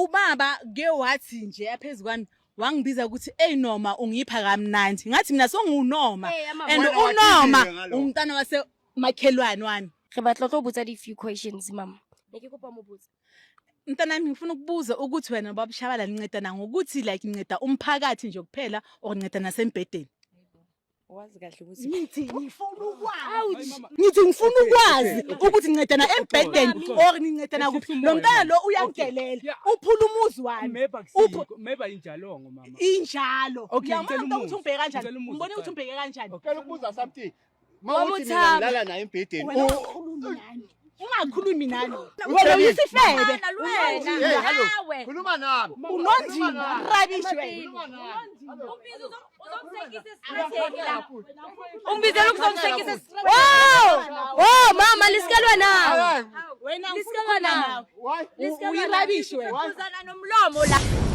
Ubaba ke wathi nje aphezu kwami wangibiza ukuthi ey Noma ungipha kamnandi. Ngathi mina songunoma. Hey, ama- And Wena unoma wathini ngalokho? umntana wase makhelwane wami. Re batla ho tlo botsa di-few questions mama. Ne ke kopa mo botsa. Mntanami, ngifuna ukubuza ukuthi wena baba Shabalala nincedana ngokuthi like ninceda umphakathi nje kuphela or ninceda nasembhedeni? Wazi kahle ukuthi Ngithi ngifuna ukwazi. Ngithi ngifuna ukwazi ukuthi nincedana embhedeni or nincedana kuphi. Lo mntana lo uyangidelela. Uphula umuzi wami. Maybe akusikho, maybe injalongo mama. Injalo. Okay, Uyabona ngicela mntana umuzi. ukuthi ungibheke kanjani? Ngicela umuzi Ngibone ukuthi kuqala. ungibheke kanjani. Ngicela ukubuza something. Uma uthi mina Wamuthama. ngilala naye embhedeni. Wena ungakhulumi nami. Ungakhulumi nami. Wena uyisifebe. Wena Hey, hello. Nawe. Khuluma nami. Unondinga rubbish wena. Khuluma nami. Ungibizela ukuzongihlekisa esitrateni. Oh, oh mama lisikelwa nawe. Hayi, Wena Lisikelwa nawe. why? Uyirubbish wena. Uzana nomlomo la.